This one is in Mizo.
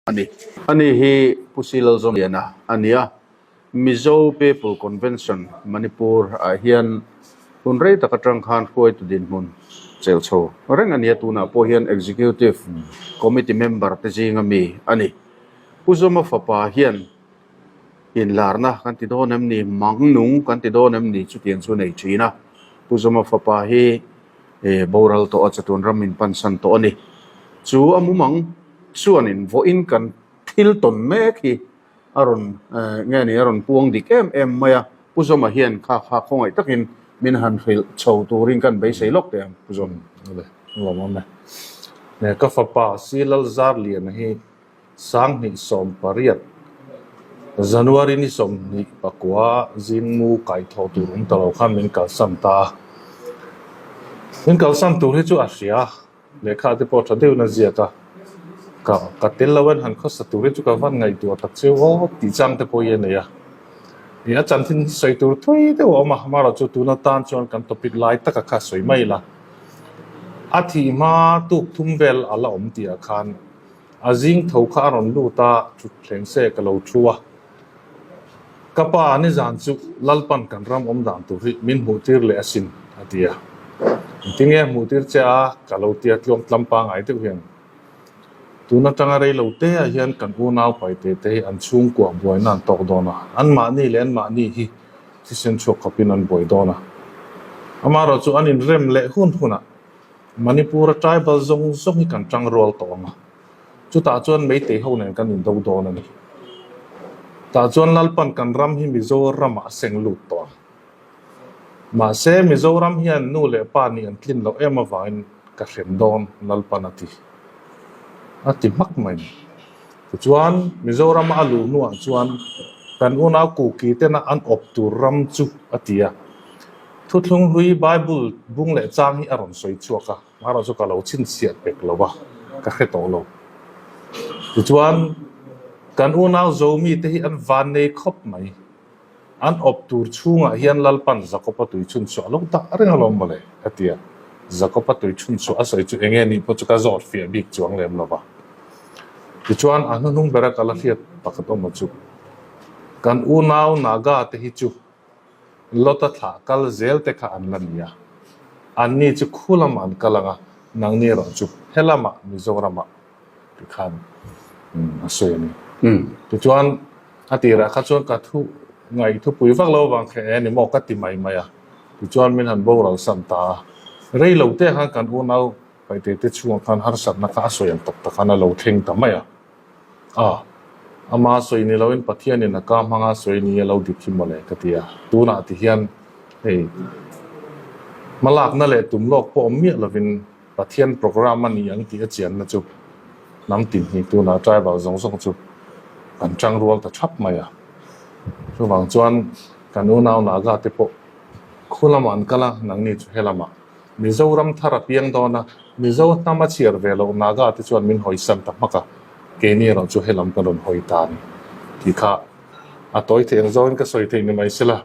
A ni. Ani hi Pu Si Lalzawmliana a ni a, Mizo People Convention, Manipur ah hian hun rei tak atang khan hruaitu dinhmun chelh chho reng a ni a, tunah pawh hian Executive Committee member te zinga mi a ni. Pu Zawma fapa hian inlarna kan ti dawn em ni, mang nung kan ti dawn em ni chutiang chu a nei thin a, Pu Zawma fapa hi boral tawh a, chatuan ram in pansan tawh a ni. Chu a mumang Chuanin vawiin kan thil tawn mek hi a rawn nge ni a rawn puang dik em em mai a, Pu Zawma hian kha kha khawngaih takin min han hrilh chho turin kan beisei lawk teh ang Pu Zawm. Awle, lawm awm e. Nge ka fapa Si Lalzarliana hi 2018 January ni 29 zingmu kaithawh tur awm ta lo khan min kalsan ta a. Min kalsan tur hi chu a hria. Lehkha te pawh tha deuhin a ziak a, ka ka tel lo en han khawsa tur hi chu ka van ngaihtuah tak cheu aw tih chang te pawh hi a nei a. Ih a chanchin sawi tur thui deuh a awm a, amaherawh chu tuna tan chuan kan topic lai taka kha sawi mai la. A thih hma tuk thum vel a la awm tih ah khan a zing tho kha a rawn lut a, thutthleng se ka lo thu a. Ka pa nizan chu Lalpan kan ram awm dan tur hi min hmuhtir leh asin, a ti a. Engtinge a hmuhtir che a, ka lo tia tluang tlam pangai deuh hian. Tun atanga rei lo te ah hian kan unau paite te hi an chhungkua buaina an tawk dawn a, anmahni leh anmahni hi thisen chhuak khawpin an buai dawn a. Amaherawh chu an inrem leh hun hunah Manipur-a tribal zawng zawng hi kan tangrual tawh ang a. Chutah chuan Meitei ho nen kan indo dawn a ni. Tah chuan Lalpan kan ram hi Mizoramah a seng lut tawh a. Mahse, Mizoram hian nu leh pa nih an tlin loh em avangin ka hrem dawn, Lalpan a ti. A ti hmak mai ni. Tichuan, Mizorama a luh hnuah chuan kan unau Kuki tena an awp tur ram chu a ti a. Thuthlung hlui Bible bung leh chang hi a rawn sawi chhuak a. Hmarawh chu ka lo chhinchhiah pek lo a, ka hre tawh lo. Tichuan, kan unau Zomi te hi an van nei khawp mai. An awp tur chhungah hian Lalpan Jakob-a tui chhun chhuah lo dah reng alawm mawle, a ti a. Jakob-a tui chhun chhuah a sawi chu eng nge nih pawh chu ka zawt fiah bik chuang lem lo va. Tichuan, a hnuhnung bera ka la hriat pakhat awm chu, kan unau Naga te hi chu Lota thlah kal zel te kha an la ni a, anni chu khu lamah an kal ang a, nangni erawh chu he lamah Mizoramah ti khan a sawi a ni. Tichuan a tirah kha chuan ka thu ngaih thupui vak lo avang kha e ni maw ka ti mai mai a, tichuan min han boral san ta a, rei lo te khan kan unau paihte te chhungah khan harsatna kha a sawi ang tak tak khan a lo thleng ta mai a. A, ama sawi ni loin Pathianin a ka hmanga sawi ni a lo dik hi mawle ka ti a. Tunah ti hian hei hmalakna leh tum lawk pawh awm miah lovin Pathian program a ni ang tih a chianna chu hnam tin hi tunah tribal zawng zawng chu kan tang rual ta thap mai a. Chuvang chuan kan unau Naga te pawh khu lamah an kal a, nangni chu he lamah. Mizoram thar a piang dawn a, Mizo hnam a chhiar ve loh Naga te chuan min hawisan ta hmak a, keini erawh chu helam kan rawn hawi ta a ni tih kha a tawi theih ang zawngin ka sawi theih ni mai sela.